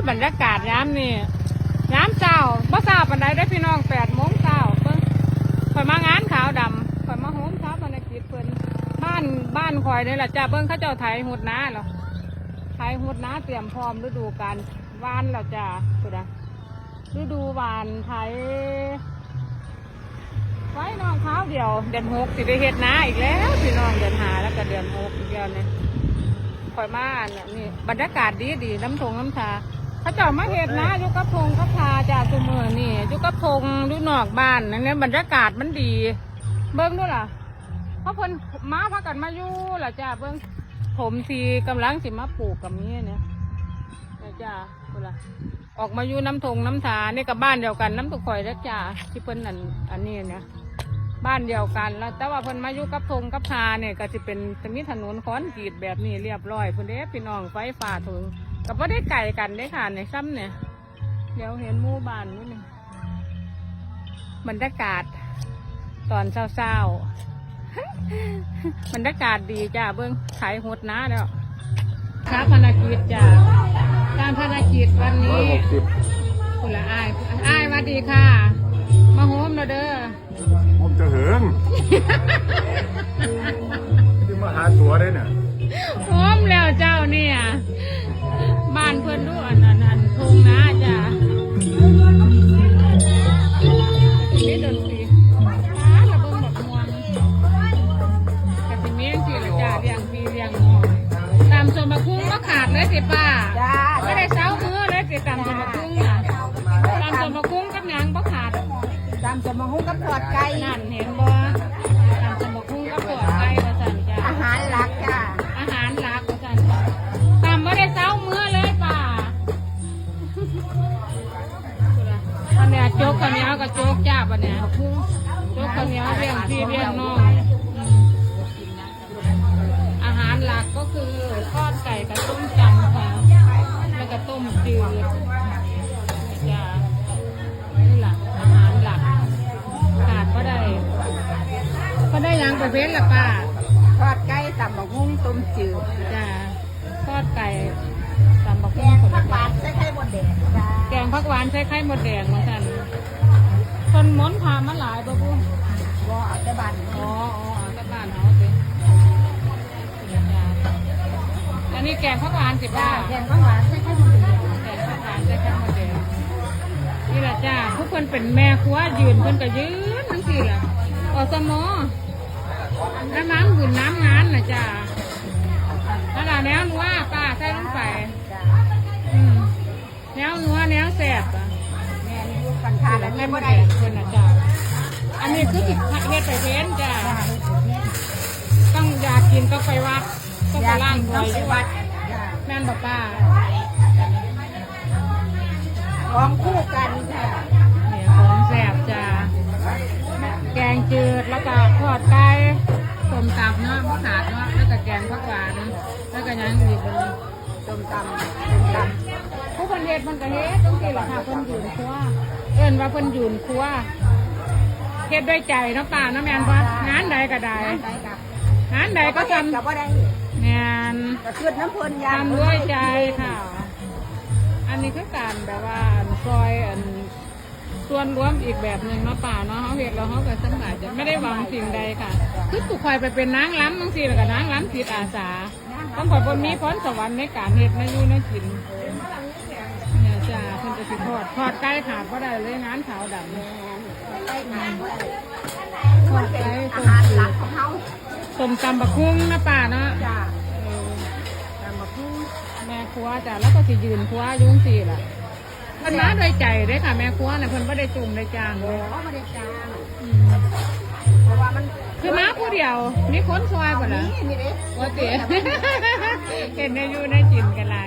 ບັນຍາກາດຍາມນີ້ ຍາມເຊົ້າ ບໍ່ເຊົ້າປານໃດເດີ້ພີ່ນ້ອງ ແປດໂມງເຊົ້າ. ເບິ່ງ ຂ້ອຍມາງານຂາວດຳ ຂ້ອຍມາໂຮມຊາປະນະກິດເພິ່ນ. ບ້ານ ບ້ານຂ້ອຍນີ້ລະຈ້າ ເບິ່ງເຂົາເຈົ້າໄຖຫົດນາແລ້ວ ໄຖຫົດນາຕຽມພ້ອມລະດູການຫວ່ານແລ້ວຈ້າ. ພຸ້ນນະ ລະດູຫວ່ານໄຖ ໄວ້ນ້ອງຄາວດຽວ ເດືອນຫົກຊິໄດ້ເຮັດນາອີກແລ້ວພີ່ນ້ອງ ເດືອນຫ້າແລ້ວກໍເດືອນຫົກອີກແລ້ວນີ້. ຂ້ອຍມາອັນນີ້ ບັນຍາກາດດີໆ ນຳທົ່ງນຳທາ ເຂົາເຈົ້າມາເຮັດນາຢູ່ກັບທົ່ງກັບທາຈ້າ. ຊຸມື້ນີ້ຢູ່ກັບທົ່ງ ຢູ່ນອກບ້ານນັ້ນແຫຼະ ບັນຍາກາດມັນດີ. ເບິ່ງດູລະ ເພາະເພິ່ນມາ ພາກັນມາຢູ່ລະຈ້າ. ເບິ່ງ ຖົມທີ່ກຳລັງຊິມາປູກກໍມີນີ້ ນີ້ຈ້າ ພຸ້ນລະ ອອກມາຢູ່ນຳທົ່ງນຳທາ. ນີ້ກໍບ້ານດຽວກັນນຳຕົວຂ້ອຍເດີ້ຈ້າ ທີ່ເພິ່ນອັນ ອັນນີ້ນະ ບ້ານດຽວກັນລະ ແຕ່ວ່າເພິ່ນມາຢູ່ກັບທົ່ງກັບທານີ້ ກໍຊິເປັນ ຈະມີຖະໜົນຄອນກຣີດແບບນີ້ລຽບລ້ອຍພຸ້ນເດ້ພີ່ນ້ອງ. ໄຟຟ້າເຖິງ ກໍບໍ່ໄດ້ໄກກັນເດ້ຄ່ະ ນີ້ ຊ່ຳນີ້ ດຽວເຫັນໝູ່ບ້ານຢູ່ນີ້. ບັນຍາກາດຕອນເຊົ້າໆ ບັນຍາກາດດີຈ້າ. ເບິ່ງ ໄຖຫົດນາແລ້ວ ຊາປະນະກິດຈ້າ ຊາປະນະກິດວັນນີ້. ພຸ້ນລະ ອ້າຍ ອ້າຍຫວັດດີຄ່ະ ມາໂຮມແລ້ວເດີ້. ໂຮມຈະເຫິງ ຊິມາຫາຕົວໄດ້ນະ. ໂຮມແລ້ວເຈົ້ານີ້ ບ້ານເພິ່ນດູ ອັນ ອັນ ອັນ ທົ່ງນາຈ້າ. ມີດົນຕີ ປ້າ ລະເບິ່ງບັກມ່ວງ ກະຊິມີຈັ່ງຊີ້ລະຈ້າ ລ້ຽງພີ່ລ້ຽງນ້ອງ. ຕຳສົ້ມບັກຫຸ່ງບໍ່ຂາດເລີຍຕິປ້າ? ບໍ່ໄດ້ເຊົາມື້ເລີຍຕິ ຕຳສົ້ມບັກຫຸ່ງນະ? ຕຳສົ້ມບັກຫຸ່ງກັບຫຍັງບໍ່ຂາດ? ຕຳສົ້ມບັກຫຸ່ງກັບທອດໄກ່. ນັ້ນເຫັນບໍ່? ຕຳສົ້ມບັກຫຸ່ງກັບທອດໄກ່ວ່າຊັ້ນຈ້າ. ອາຫານຫຼັກຈ້າ ອາຫານຫຼັກວ່າຊັ້ນ. ຕຳບໍ່ໄດ້ເຊົາມື້ເລີຍປ້າ. ອັນນີ້ຈົກເຂົ້າໜຽວກໍຈົກຈ້າ ບັດນີ້ ຈົກເຂົ້າໜຽວລ້ຽງພີ່ລ້ຽງນ້ອງ. ອາຫານຫຼັກກໍຄືທອດໄກ່ກັບສົ້ມຕຳຄ່ະ ແລ້ວກໍຕົ້ມຈືດຈ້າ. ນີ້ລະອາຫານຫຼັກ ຂາດບໍ່ໄດ້. ບໍ່ໄດ້ຫຍັງປະເພນລະປ້າ? ທອດໄກ່ ຕຳບັກຫຸ່ງ ຕົ້ມຈືດ. ຈ້າ ທອດໄກ່ ຕຳບັກຫຸ່ງ. ແກງຜັກຫວານໃສ່ໄຂ່ມົດແດງ. ແກງຜັກຫວານໃສ່ໄຂ່ມົດແດງວ່າຊັ້ນ. ເພິ່ນມົນພາມາຫຼາຍບໍ່ບຸ? ບໍ່ ເອົາແຕ່ບ້ານ. ອໍ ເອົາແຕ່ບ້ານເຮົາຕິ. ອັນນີ້ແກງຜັກຫວານຕິປ້າ? ແກງຜັກຫວານໃສ່ໄຂ່ມົດແດງ. ແກງຜັກຫວານໃສ່ໄຂ່ມົດແດງ. ນີ້ລະຈ້າ ຜູ້ເພິ່ນເປັນແມ່ຄົວຢືນ ເພິ່ນກໍຢືນຈັ່ງຊີ້ລະ. ອສມ ມານຳບຸນນຳງານນະຈ້າ. ອັນນັ້ນແນວນົວປ້າໃສ່ລົງໄປ. ອືມ ແນວນົວແນວແຊບ. ແມ່ນຢູ່ ຄັນຂາດອັນນີ້ບໍ່ໄດ້ ເພິ່ນນະຈ້າ. ອັນນີ້ຄືຊິເຮັດໄປເພນຈ້າ. ຕ້ອງຢາກກິນຕ້ອງໄປວັດ ຕ້ອງໄປລ້າງຖ້ວຍຢູ່ວັດ. ແມ່ນບໍ່ປ້າ? ຂອງຄູ່ກັນຄ່ະ. ນີ້ຂອງແຊບຈ້າ ແກງຈືດ ແລ້ວກໍທອດໄກ່ ສົ້ມຕຳເນາະ ບໍ່ຂາດເນາະ ແລ້ວກໍແກງຜັກຫວານ ແລ້ວກໍຫຍັງອີກ? ສົ້ມຕຳ ສົ້ມຕຳ ຜູ້ເພິ່ນເຮັດເພິ່ນກໍເຮັດຈັ່ງຊີ້ລະຄ່ະ. ເພິ່ນຢືນຄົວ ເອີ້ນວ່າເພິ່ນຢືນຄົວ ເຮັດດ້ວຍໃຈເນາະປ້າເນາະ. ແມ່ນບໍ່? ງານໃດກໍໄດ້ ງານໃດກໍ ງານໃດກໍຊ່ຳ ກໍບໍ່ໄດ້. ແມ່ນ ກໍຄິດນຳເພິ່ນຢ່າງ ທຳດ້ວຍໃຈຄ່ະ. ອັນນີ້ຄືການແບບວ່າ ອັນ ຊ່ອຍ ອັນ ສ່ວນລວມອີກແບບໜຶ່ງເນາະປ້າເນາະ. ເຮົາເຮັດແລ້ວເຮົາກໍສຳບາຍໃຈ ໄມ່ໄດ້ຫວັງສິ່ງໃດຄ່ະ. ຄືສຸຂ້ອຍໄປເປັນນາງລຳຈັ່ງຊີ້ ແລ້ວກໍນາງລຳຈິດອາສາ. ຕ້ອງຂ້ອຍບໍ່ມີພອນສະຫວັນໃນການເຮັດແນວຢູ່ແນວກິນ. ນີ້ຈ້າ ເພິ່ນກໍຊິທອດ ທອດໄກ່ຂາດບໍ່ໄດ້ເລີຍ ງານຂາວດຳ. ທອດໄກ່ ອາຫານຫຼັກຂອງເຮົາ ສົ້ມຕຳບັກຫຸ່ງນະປ້າເນາະ. ຈ້າ ເອີ ຕຳບັກຫຸ່ງ ແມ່ຄົວຈ້າ ລາວກໍຊິຢືນຄົວຢູ່ຈັ່ງຊີ້ລະ. ເພິ່ນມາດ້ວຍໃຈເດ້ຄ່ະ ແມ່ຄົວນະ ເພິ່ນບໍ່ໄດ້ຈ້າງໄດ້ຈ້າງເດ້. ບໍ່ໄດ້ຈ້າງ ອືມ ເພາະວ່າມັນ ຄືມາຜູ້ດຽວ ມີຄົນຊ່ອຍບໍ່ລະ? ມີ ມີເດ້ ວ່າຕິ ເຮັດແນວຢູ່ແນວກິນກໍຫຼາຍ